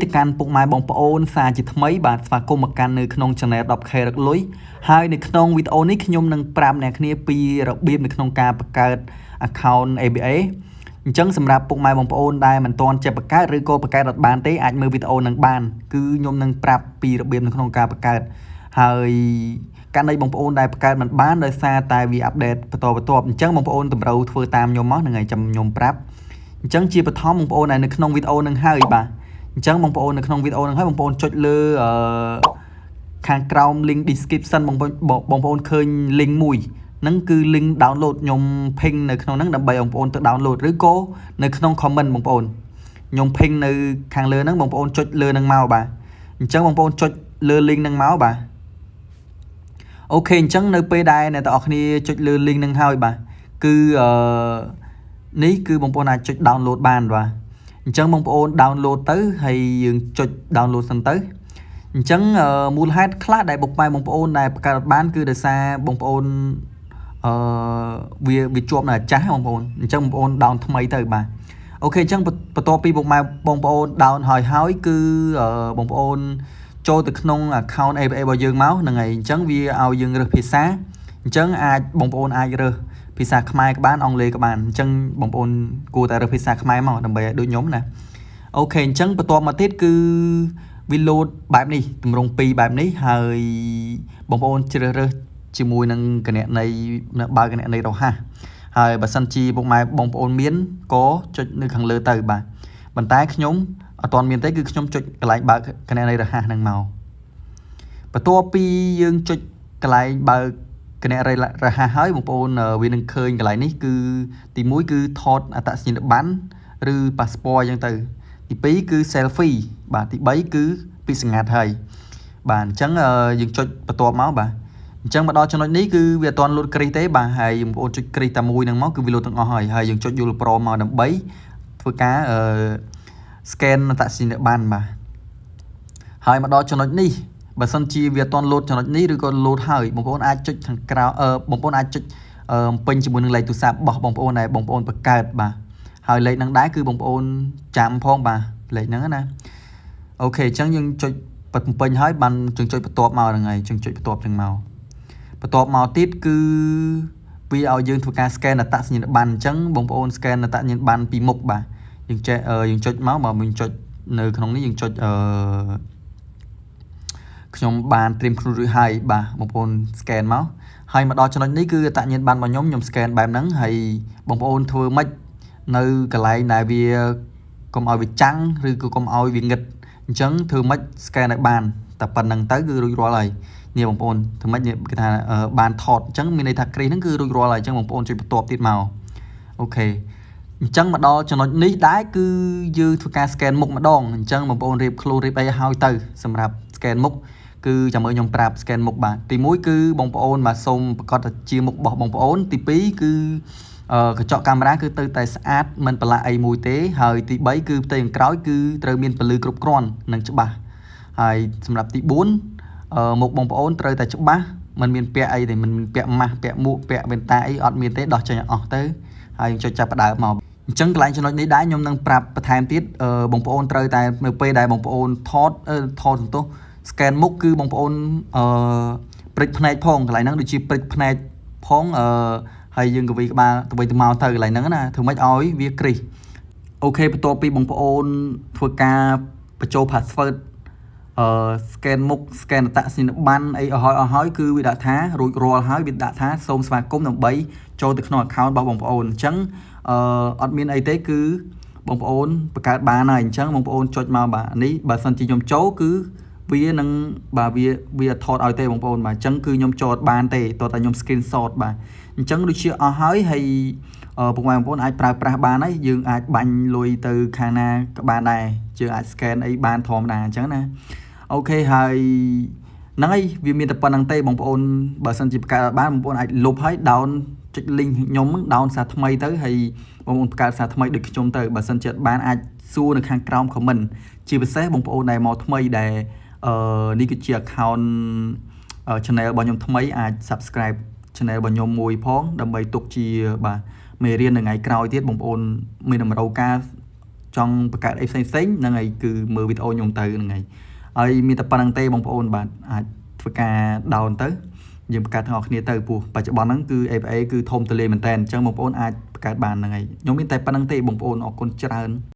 ទៅកាន់ពុកម៉ែបងប្អូនសាជាថ្មីបាទស្វាគមន៍មកកាន់នៅក្នុង Channel 10K រកលុយហើយនៅក្នុងវីដេអូនេះខ្ញុំនឹងប្រាប់អ្នកគ្នាពីរបៀបនៅក្នុងការបង្កើត account ABA អញ្ចឹងសម្រាប់ពុកម៉ែបងប្អូនដែលមិនទាន់ចេះបង្កើតឬក៏បង្កើតអត់បានទេអាចមើលវីដេអូនឹងបានគឺខ្ញុំនឹងប្រាប់ពីរបៀបនៅក្នុងការបង្កើតហើយករណីបងប្អូនដែលបង្កើតមិនបានដោយសារតែវា update បន្តបន្ទាប់អញ្ចឹងបងប្អូនតម្រូវធ្វើតាមខ្ញុំមកហ្នឹងហើយចាំខ្ញុំប្រាប់អញ្ចឹងជាបឋមបងប្អូនដែលនៅក្នុងវីដេអូនឹងហើយបាទអញ្ចឹងបងប្អូននៅក្នុងវីដេអូនឹងហើយបងប្អូនចុចលើអឺខាងក្រោម link description បងប្អូនបងប្អូនឃើញ link មួយហ្នឹងគឺ link download ខ្ញុំ pin នៅក្នុងហ្នឹងដើម្បីបងប្អូនទៅ download ឬក៏នៅក្នុង comment បងប្អូនខ្ញុំ pin នៅខាងលើហ្នឹងបងប្អូនចុចលើហ្នឹងមកបាទអញ្ចឹងបងប្អូនចុចលើ link ហ្នឹងមកបាទ OK អញ្ចឹងនៅពេលដែលអ្នកទាំងអស់គ្នាចុចលើ link ហ្នឹងហើយបាទគឺអឺនេះគឺបងប្អូនអាចចុច download បានបាទអញ្ចឹងបងប្អូន download ទៅហើយយើងចុច download សិនទៅអញ្ចឹងមូលហេតុខ្លះដែលបុកម៉ែបងប្អូនដែលបង្កើតបានគឺដោយសារបងប្អូនអឺវាវាជាប់នៅអាចាស់បងប្អូនអញ្ចឹងបងប្អូន down ថ្មីទៅបាទ OK អញ្ចឹងបន្ទាប់ពីបុកម៉ែបងប្អូន down ហើយហើយគឺបងប្អូនចូលទៅក្នុង account ABA របស់យើងមកហ្នឹងហើយអញ្ចឹងវាឲ្យយើងរើសភាសាអញ្ចឹងអាចបងប្អូនអាចរើសភាសាខ្មែរក៏បានអង់គ្លេសក៏បានអញ្ចឹងបងប្អូនគួរតែរើសភាសាខ្មែរមកដើម្បីឲ្យដូចខ្ញុំណា OK អញ្ចឹងបន្ទាប់មកទៀតគឺវា load បែបនេះទម្រង់2បែបនេះហើយបងប្អូនជ្រើសរើសជាមួយនឹងគណនីបើគណនីរហ័សហើយបើសិនជាពុកម៉ែបងប្អូនមានក៏ចុចនៅខាងលើទៅបាទប៉ុន្តែខ្ញុំអត់ទាន់មានទេគឺខ្ញុំចុចកន្លែងបើកគណនីរហ័សហ្នឹងមកបន្ទាប់ពីយើងចុចកន្លែងបើកគណនីរហ័សហើយបងប្អូនវានឹងឃើញកន្លែងនេះគឺទី1គឺថតអត្តសញ្ញាណប័ណ្ណឬប៉ាសពតអញ្ចឹងទៅទី2គឺ selfie បាទទី3គឺពីសងាត់ហើយបាទអញ្ចឹងយើងចុចបន្ទាប់មកបាទអញ្ចឹងមកដល់ចំណុចនេះគឺវាអត់ទាន់លោតគ្រីសទេបាទហើយបងប្អូនចុចគ្រីសតែមួយហ្នឹងមកគឺវាលោតទាំងអស់ហើយហើយយើងចុចយល់ព្រមមកដើម្បីធ្វើការអឺ scan អត្តសញ្ញាណប័ណ្ណបាទហើយមកដល់ចំណុចនេះបើសិនជាវាអត់ទាន់លោតចំណុចនេះឬក៏លោតហើយបងប្អូនអាចចុចខាងក្រៅអឺបងប្អូនអាចចុចពេញជាមួយនឹងលេខទូរស័ព្ទរបស់បងប្អូនដែលបងប្អូនបង្កើតបាទហើយលេខហ្នឹងដែរគឺបងប្អូនចាំផងបាទលេខហ្នឹងណា OK អញ្ចឹងយើងចុចបំពេញហើយបានយើងចុចបន្ទាប់មកហ្នឹងហើយយើងចុចបន្ទាប់ចឹងមកបន្ទាប់មកទៀតគឺវាឲ្យយើងធ្វើការ scan អត្តសញ្ញាណប័ណ្ណអញ្ចឹងបងប្អូន scan អត្តសញ្ញាណប័ណ្ណពីមុខបាទយើងចេះយើងចុចមកបើយើងចុចនៅក្នុងនេះយើងចុចអឺខ្ញុំបានត្រៀមខ្លួនរួចហើយបាទបងប្អូន scan មកហើយមកដល់ចំណុចនេះគឺអត្តសញ្ញាណប័ណ្ណរបស់ខ្ញុំខ្ញុំ scan បែបហ្នឹងហើយបងប្អូនធ្វើម៉េចនៅកន្លែងដែលវាកុំឲ្យវាចាំងឬក៏កុំឲ្យវាងឹតអញ្ចឹងធ្វើម៉េច scan ឲ្យបានតែប៉ុណ្្នឹងទៅគឺរួចរាល់ហើយនេះបងប្អូនធ្វើម៉េចគេថាបានថតអញ្ចឹងមានន័យថាគ្រីសហ្នឹងគឺរួចរាល់ហើយអញ្ចឹងបងប្អូនចុចបន្ទាប់ទៀតមក OK អញ្ចឹងមកដល់ចំណុចនេះដែរគឺយើងធ្វើការ scan មុខម្ដងអញ្ចឹងបងប្អូនរៀបខ្លួនរៀបអីហើយទៅសម្រាប់ scan មុខគឺចាំមើលខ្ញុំប្រាប់ scan មុខបាទទី1គឺបងប្អូនបាទសូមប្រកាសជាមុខរបស់បងប្អូនទី2គឺកញ្ចក់កាមេរ៉ាគឺទៅតែស្អាតមិនប្រឡាក់អីមួយទេហើយទី3គឺផ្ទៃខាងក្រោយគឺត្រូវមានពន្លឺគ្រប់គ្រាន់និងច្បាស់ហើយសម្រាប់ទី4មុខបងប្អូនត្រូវតែច្បាស់មិនមានពាក់អីទេមិនមានពាក់ម៉ាស់ពាក់មួកពាក់វ៉ែនតាអីអត់មានទេដោះចេញអស់ទៅហើយចុចចាប់ផ្ដើមមកអញ្ចឹងកន្លែងចំណុចនេះដែរខ្ញុំនឹងប្រាប់បន្ថែមទៀតបងប្អូនត្រូវតែនៅពេលដែលបងប្អូនថតថតសន្ទុះ scan មុខគឺបងប្អូនអឺព្រិចភ្នែកផងកន្លែងហ្នឹងដូចជាព្រិចភ្នែកផងអឺហើយយើងកវីក្បាលទៅវិញទៅមកទៅកន្លែងហ្នឹងណាធ្វើម៉េចឲ្យវាគ្រីស OK បន្ទាប់ពីបងប្អូនធ្វើការបញ្ចូល password អឺ scan មុខ scan អត្តសញ្ញាណប័ណ្ណអីអស់ហើយអស់ហើយគឺវាដាក់ថារួចរាល់ហើយវាដាក់ថាសូមស្វាគមន៍ដើម្បីចូលទៅក្នុង account របស់បងប្អូនអញ្ចឹងអឺអត់មានអីទេគឺបងប្អូនបង្កើតបានហើយអញ្ចឹងបងប្អូនចុចមកបាទនេះបើសិនជាខ្ញុំចូលគឺវានឹងបាទវាវាថតឲ្យទេបងប្អូនបាទអញ្ចឹងគឺខ្ញុំចូលអត់បានទេតោះតែខ្ញុំ screenshot បាទអញ្ចឹងដូចជាអស់ហើយហើយពុកម៉ែបងប្អូនអាចប្រើប្រាស់បានហើយយើងអាចបាញ់លុយទៅខាងណាក៏បានដែរយើងអាច scan អីបានធម្មតាអញ្ចឹងណា OK ហើយហ្នឹងហើយវាមានតែប៉ុណ្្នឹងទេបងប្អូនបើសិនជាបង្កើតបានបងប្អូនអាចលុបហើយ down ចុច link ខ្ញុំហ្នឹង down សារថ្មីទៅហើយបងប្អូនបង្កើតសារថ្មីដូចខ្ញុំទៅបើសិនជាបានអាចសួរនៅខាងក្រោម comment ជាពិសេសបងប្អូនដែលមកថ្មីដែលអឺនេះគឺជា account channel របស់ខ្ញុំថ្មីអាច subscribe channel របស់ខ្ញុំមួយផងដើម្បីទុកជាបាទមេរៀននៅថ្ងៃក្រោយទៀតបងប្អូនមានតម្រូវការ ចង់បង្កើតអីផ្សេងផ្សេងហ្នឹងហើយគឺមើលវីដេអូខ្ញុំទៅហ្នឹងហើយហើយមានតែប៉ុណ្្នឹងទេបងប្អូនបាទអាចធ្វើការ down ទៅយើងបង្កើតទាំងអស់គ្នាទៅព្រោះបច្ចុប្បន្នហ្នឹងគឺ ABA គឺធំទូលាយមែនតើអញ្ចឹងបងប្អូនអាចបង្កើតបានហ្នឹងហើយខ្ញុំមានតែប៉ុណ្្នឹងទេបងប្អូនអរគុណច្រើន។